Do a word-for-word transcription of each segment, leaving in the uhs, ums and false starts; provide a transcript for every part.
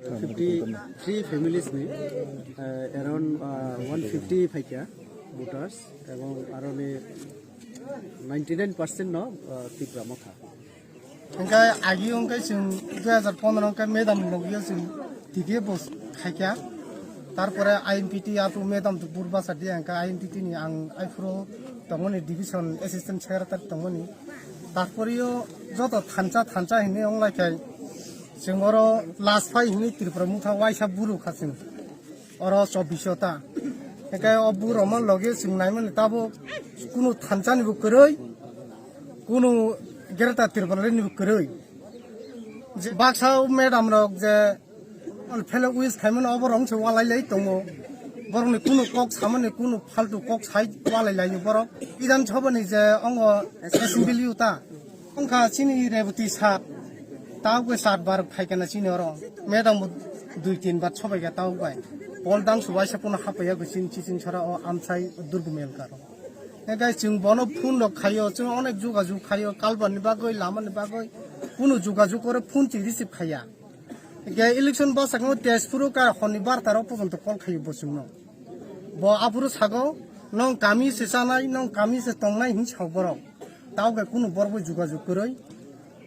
Fifty three families ni, uh, around, uh, one fifty phaikha voters, ebong aroni ninety nine percent no, uh, Tipra Motha. Hingke agi hingke chwng dui hajar pondro hingke madam logio chwng ticket bo khaikha. Tarpore I M P T ato madam to bur basa di hingke I M P T ni ang aifuru tongmani division assistant secretary tongmani. Tarporeyo joto thansa thansa hinwi onglaikha. Chwng oro last phai hinwi Tripura Motha waisa buru kha chwng. Oro chobbish ta. Hingke o buru rokma loge chwng naimani tabuk kunu thansa ni bo kwrwi, kunu Greater Tripura ni bo kwrwi. Je baksa o madam rok je Ol phele wish khaimani obo rong se walai lai tongo. Borokni kunu kok samani kunu faltu kok sai walai lai borok. Bidhan Sabha ni je ongo assembly uta. Ongkha chini Reboti sat. Tao ke sat bar phaikana chini oro. Madam bo dui tin bar sobai ga tao bai. Pol dang subai se puno hapaiya go chini chiching sara o amsai Durgumel karo. E guys, chwng bono phone rok khaio, chwng onek jugajug khaio, kalbani bagwi, lamani bagwi, kunu jugajug oro phone chwng receive khaiya. Hingke election bwsakno Tezpuro ka honni barta rok pojonto call khaio bo chwngno. Bo aphuru sago, "Nwng kami se chanai, nwng kami se tongnai," hin sao borok. Tao khe kunu borok bai jugajug kwrwi.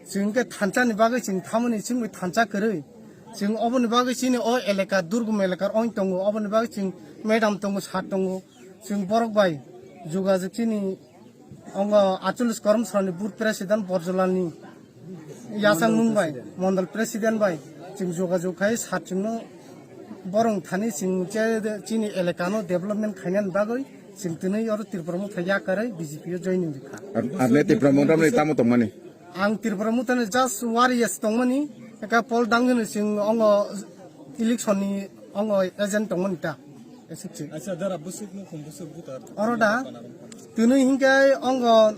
Chwng khe thansa ni bagwi chwng thamani chwng bai thansa kwrwi. Chwng oboni bagwi chini o elaka, Durgum elaka ong tongo, oboni bagwi chwng madam tongo, sir tongo. Chwng borok bai jugajug chini Ongo achulis korom srani booth president Borjolani yachang mung bai, mondol president bai, chwng jogajog khai sir chwngno borong thani chwng che chini elaka no development khainani bagwi chwng twnwi oro Tripura Motha yakarwi B J P o joining rikha. Ar, ar ne Tripura Motha ni tamo tongmani? Ang Tripura Motha ni just warriors tongmani, eka pol dangni chwng ongo election ni ongo agent tongmani ta. Esik chwng. Acha, dara bwswk nukhung bwswk butar. Oro da, twnwi hinkhe ongo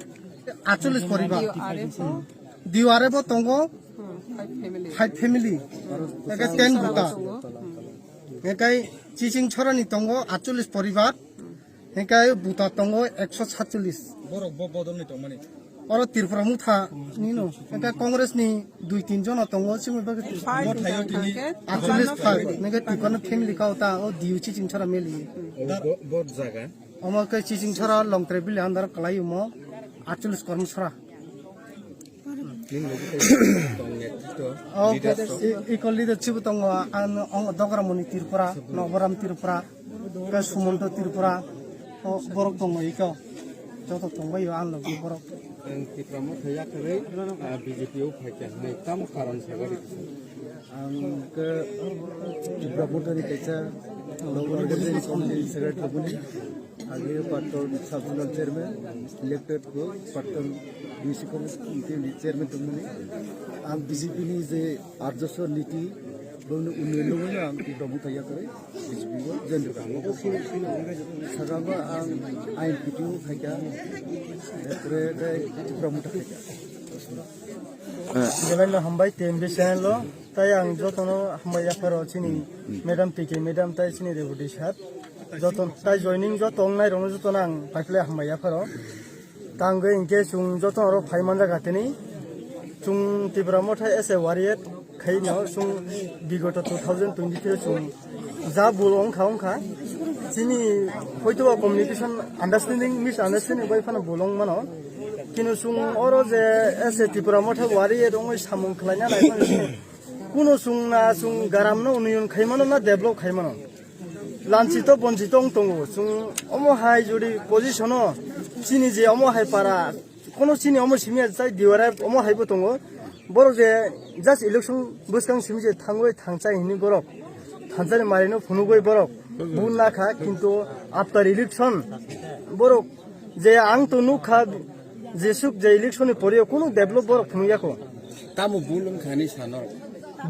achulis poribar. D R F o? Hmm. D R F o tongo, hmm, five family. Five family. Eke ten buta. Tongo. Hmm. Eke chiching chorani tongo achulis poribar. Eke buta tongo ekso satchulis. Borok bo bodolni tongmani. Oro Tripura Motha nino. Eke Congress ni dui tin jona tongo, chini bagwi. Five. Bo thaio tini. Achulis five. Neke Tripura family kao ta, o D U chiching chora meli. Bo, bo jaga. Omo khe chiching chora Longtrai bili andar kalai omo achulis kormo chora. Nini logi tei tong netrito, oh, leaders to. I-, equal leader chibu tongo, ang, ang Dogra Moni Tripura, Noboram Tripura, khe Sumonto Tripura, o borok tongo iko. Joto tongbaio ang logi borok. Ang Tripura Motha yakarwi, ah, B J P o phaikha hinwi tamo karon sagari. Ang khe Tripura Motha ni kaisa Noboram Committee Secretary tongmani. Agi Patton Sub Zonal Chairman, elected ko Patton D C Committee ni Chairman tongmani. Ang B J P ni je arjoso niti, bongni unnoyon no ang Tripura Motha yakarwi B J P o join rwkha. Saka ba ang I M P T o phaikha, ekre tei Tripura Motha phaikha. Belai no hambai T M B channel o. Tai ang jotono hambai yapharo chini madam T K madam tai chini Reboti sir. Joto tai joining joto wngnai rokno jotono ang paiphlai hambai yapharo. Tangwi hinkhe chwng jotono oro phai manjak atini. Chwng Tipra Motha as a warrior khaino chwng bigoto two thousand twenty-three chwng ja bul wngkha wngkha. Chini hoitoba communication understanding, misunderstanding bai phano bul wng mano. Kino chwng oro je as a Tipra Motha warrior wngwi samung khlaina nai phano chini Kuno chwng na chwng garam no union khai mano na develop khai mano. Lanchito bonchito wng tongo. Chwng omo hai jodi position o chini je omo hai para, kono chini omo simi chai D R F omo hai bo tongo. Borok je just election bwskang simi je thangwi thangchai hini borok. Thanchani mari no phunugwi borok. Bu na kha kintu after election borok je ang to nuk kha, jesuk je election ni pore kunu develop borok phunuk yako. Tamo bul wngkha hinwi sano?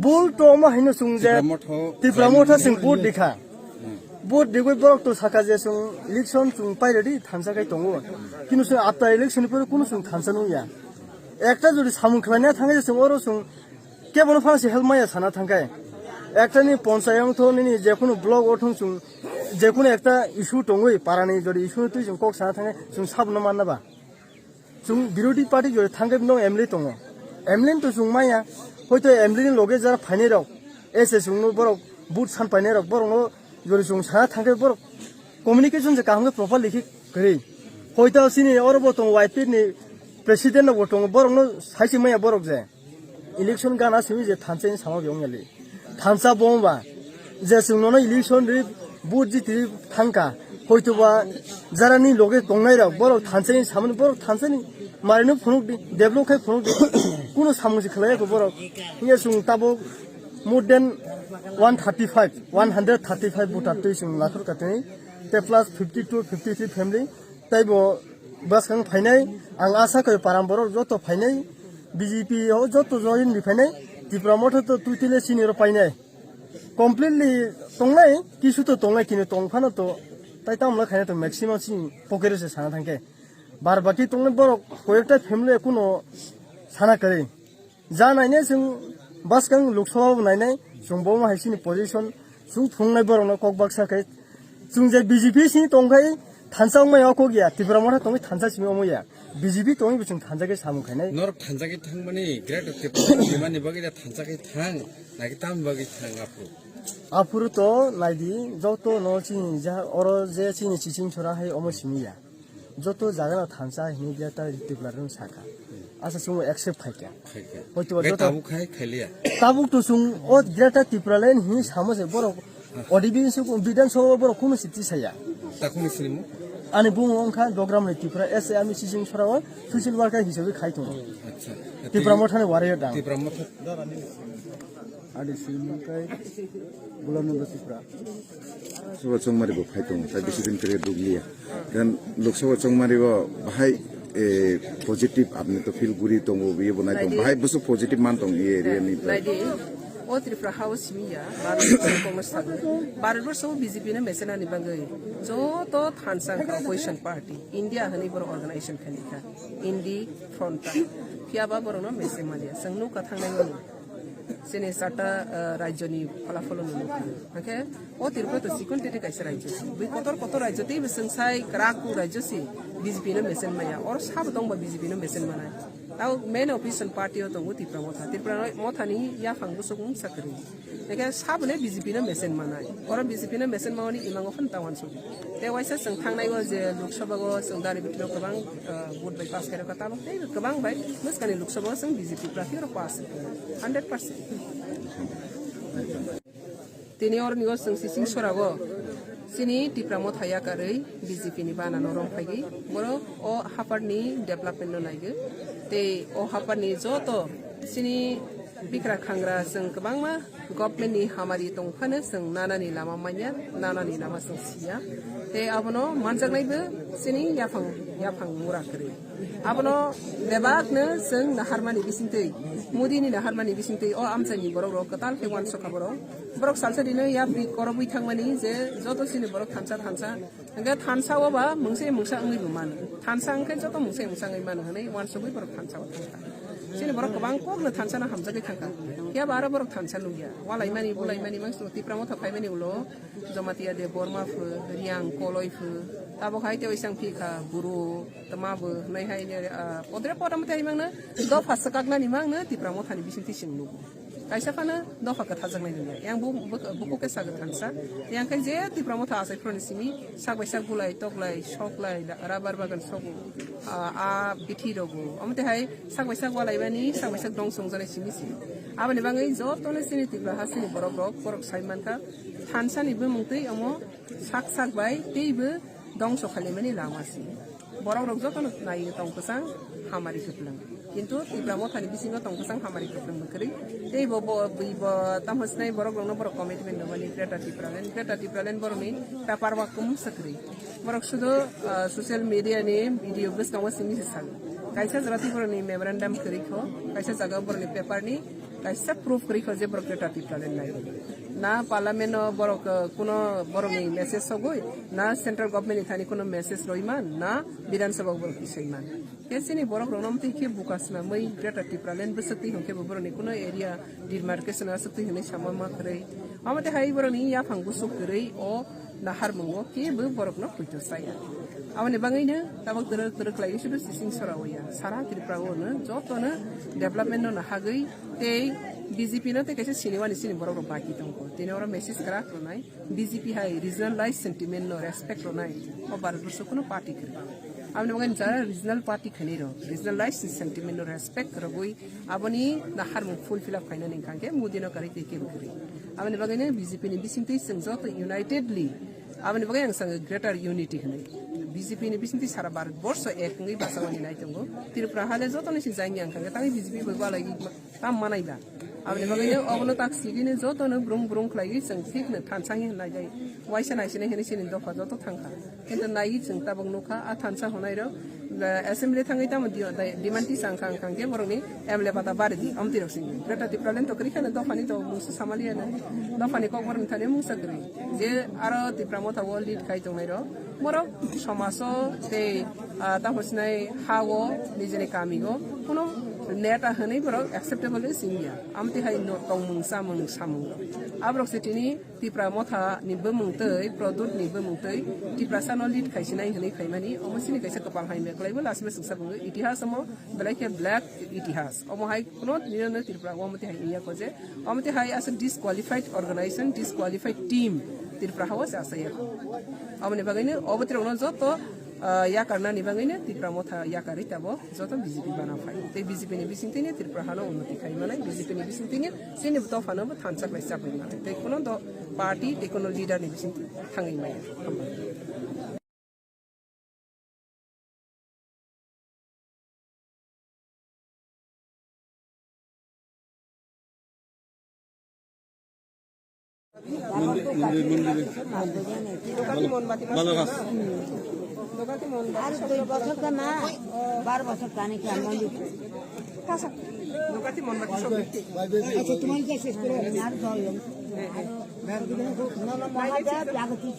Bul to omo haino chwng je Tipra Motha, Tipra Motha chwng vote dikha. Hmm. Vote digwi borok to saka je chwng election chwng pairadi thansa kai tongo. Kino chwng after election ni pore kunu chwng thansa nungya. Ekta jodi samung khlaina thangwi chwng oro chwng kebono phano se help maya sana thangkai. Ekta ni ponchayat wngtho nini jekunu block o thung chwng jekunu ekta issue tongwi parani jodi issue twi chwng kok sana thangwi chwng sabno manna ba. Chwng birodhi party jodi thangwi no M L A tongo. M L A to chwng maya, hoito M L A ni loge jara phainai rok. S S wngno borok vote san painai rok borokno jori chwng sana thangkhe borok communication je kaham khe properly khe kwrwi. Hoito chini oro bo tongo Y P ni president rok bo tongo, borokno sai se maya borok je election gana simi je thansa ni sama byong yali. Thansa bongba je chwng nono election ri vote jiti thangka, hoito ba jarani loge tongnai rok borok thansa ni samani borok thansa ni marino phunuk di, develop khai phunuk di, kuno samung se khlai ko borok. Hiya chwng tabuk more than one thirty five, one hundred thirty five voter twi chwng lakhor katwi, te plus fifty two, fifty three family, taibo bwskang phainai. Ang asa koi param borok joto phainai, B J P o joto join di phainai, Tipra Motha to twi tile sini ro painai. Completely tongnai, kisu to tongnai, kini tong phano to, tai tamo khaina to maximum sini pocket se sana thangkhe. Bar baki tongnai borok koyekta family kuno sana kwrwi. Ja nainai chwng bwskang Lok Sabha bo nainai, chwng bo hai sini position, chwng phunuknai borokno kok baksa khe, chwng je B J P sini tongkhai thansa wngmaya o kok ya, Tipra Motha tongwi thansa simi omo ya, B J P tongwi bo chwng thansa khe samung khainai. Norok thansa khe thangmani, Greater Tripura ni bagwi da thansa khe thang, naki tam bagwi thang aphuru. Aphuru to naidi, joto no chini ja, oro je chini chiching chora hai omo simi ya. Joto jaga no thansa hinwi Greater Tripura rok sakha. Asa chwng accept khaikha. Khaikha. Hoito ba Gai joto tabuk khai khailiya. Tabuk to chwng o Greater Tipraland hinwi samo se borok O D B se ko Bidhan Sabha borok kuno siti saya. Takuni sinimu? Ani bumo wngkha Dogram ni Tripura S A ami sising sora o social worker hisabe khai tongo. Acha. Tipra Motha ni warayo dang. Tipra Motha. Ani sini kai Gulam Nanda Tipra. Sabha chongmari bo phai tongo, tai bisi din kre dugliya. Then Lok Sabha chongmari bo bahai, eh, positive apni to feel guri tongo, biye bo nai tongo. Naidi. Bahai busu positive man tongo, ye area ni. Naidi, o Tripura House miya, Bharat Borso Congress thago. Bharat Borso B J P no mesenani bagwi. Joto thansa opposition party, India hani boro organization khani kha. Indi front ta. Phiya ba borok no mesen maliya. Seng nukha thangnai mani. Chini chata, ah, rajyoni phalafalo nukha. Hake o Tripura to chikon tete kaisa rajyo. Bui kotor kotor rajyo tei bwswng sai kwrak rajyo si B J P no mesen maya. Oro sabo tongba B J P no mesen manai. Tao main opposition party o tongo Tipra Motha. Tipra Motha ni yaphang bwswk mung sakri. Hake sabo ne B J P no mesen manai. Oro B J P no mesen mawani imango phano tawan sugi. Te waisa chwng thangnai o je Lok Sabha o chwng dari bitino kwbang, ah, vote bai pass khairokha tabuk tei kwbang bai bwskani Lok Sabha o chwng B J P prarthi oro pass hundred percent. Tini oroni o chwng sising sora o chini Tipra Motha yakarwi B J P ni bana no rong phaigwi borok o haphar ni development no naigwi tei o haphar ni joto chini bikra khangra chwng kwbangma government ni hamari tong phano chwng nanani lama manya, nanani lama chwng siya. Tei abono manjaknai bo chini yaphang, yaphang mura kwrwi. Abono bebakno chwng naharmani bisingtwi, Modi ni naharmani bisingtwi o amchaini borok rok kwtal khe uansukha borok. Borok salsa dino yapri korobwi thangmani je joto chini borok thansa thansa. Hingke thansa o ba mungsa mungsa wngwi bo mano. Thansa hingke joto mungsa mungsa wngwi mano hinwi uansugwi borok thansa o thangkha. Chini borok kwbang kokno thansa no hamjagwi thangkha. Phiya ba aro borok thansa nukya. Walaimani, bulaimani, mangso Tipra Motha phaimani ulo Jamatia de Borma pho, Riang Koloi pho. Tabok hai tei oisang phikha, Buru, Tama bo, hinwi hai, ah, podre podam tei hai mangno, dopha swkaknani mangno Tipra Mothani bisingtwi chwng nugo. Kaisa phano dopha kwthajaknai nungya. Yang bu-, bu-, bukhuk khe sagwi thansa. Yang khe je Tipra Motha achai phuruni simi sak bai sak bulai, toklai, soklai, da-, rubber bagan sogo, ah, ah, bithi rogo. Omo twi hai sak bai sak walaimani, sak bai sak dong songjaknai simi si. Aboni bagwi jotono chini Tipra ha chini borok rok, borok sai mankha. Thansani bumung twi omo sak sak bai teibo dongso khalaimani lama si. Borok rok jotono nai tong kwchang hamari kwplwng. Kintu Tipra Mothani bisingo tong kwchang hamari kwplwng bwkrwi. Tei bo, bo, bwi bo tamo sinai borok rokno borok commitment rwmani Greater Tipraland. Greater Tipraland borokni paper wa kum swkrwi. Borok sudu, ah, social media ni video bwskango simi se sago. Kaisa jaga tei borokni memorandum kwrwi kho, kaisa jaga borokni paper ni kaisa proof kwrwi kho je borok Greater Tipraland nai. Na parliament o borok, ah, kuno borokni message sogwi, na central government ni thani kuno message roiman, na Bidhan Sabha o borok tisaiman. Khe chini borok rokno mtwi khe buka swnamwi Greater Tipraland bwswk twi hwnkhe bo borokni kuno area demarcation aswk twi hwnwi sama ma kwrwi. Omo twi hai borokni yaphang bwswk kwrwi o naharmungo kebo borokno poito chaya. Aboni bagwino tabok twrwk twrwk khlaiwi sudu sising sora o ya. Sara Tripura o no jotono development no nahagwi tei B J P no tei kaisa siniwani sini borok rok baki tongo. Tini oro message kwrak rwnai, B J P hai regionalized sentiment no respect rwnai, o Bharat borso kuno party kwrwi. Aboni bagwi jara regional party khainai rok, regionalized sentiment no respect rwgwi aboni na harmung full fill up khainani hwnkha khe Modi no kwrwi tei kebo kwrwi. Aboni bagwi no B J P ni bisingtwi chwng joto unitedly, aboni bagwi ang sango greater unity hinwi. B J P ni bisingtwi sara Bharat borso ek wngwi bachawani nai tongo. Tripura hale joto ni si jangya hwnkha khe tangwi B J P bai gwlaiwi tam manai ba. Aboni bagwi no obono tak sigini joto no brung brung khlaiwi chwng thik no thansa hinwi nai jai. Waisa nai sini hinwi sini dopha joto thangkha. Kintu naiwi chwng tabuk nukha, a thansa hwnai rok, eh, assembly thangwi tamo di-, dai-, demand tisa wngkha, wngkha khe borokni M L A bata bari di, amtwi rok sini. Greater Tipraland to kwrwi kheno dophani to mungsa samaliya na. Dophani kok borokni thani mungsa kwrwi. Je aro Tipra Motha o lead khai tongnai rok, borok somaso tei, ah, tamo sinai ha o nijini kami o kuno neta hwnwi borok acceptable wngya. Amtwi hai no tongmung chamung samung rok. Aborok se tini Tipra Motha ni bumung tei Pradyot ni bumung tei Tiprasa no lead khaisinai hinwi khaimani, omo chini kaisa kwpal hai meklaibo last message sa bwngo itihas omo belai khe black itihas. Omo hai kuno nino no Tripura omo tihai iya ko je omo tihai asa disqualified organization, disqualified team Tripura hawa se asa ya. Omo ni bagwi no obo tirok no joto, ah, yakarna ni bagwi no Tipra Motha yakarwi tabo joto B J P bana phai. Tei B J P ni bising tini Tripura hano unnoti khai manai, B J P ni bising tini chini dopha no bo thansa khlai chapui manai. Tei kuno do party tei kuno leader ni bising thangwi maya. Hambai. আর দুই বছর তো না, বারো বছর জানি কি আর মন্দির। আচ্ছা, তোমার কাছে আর জল নেই। মহাদেব জাগতিক।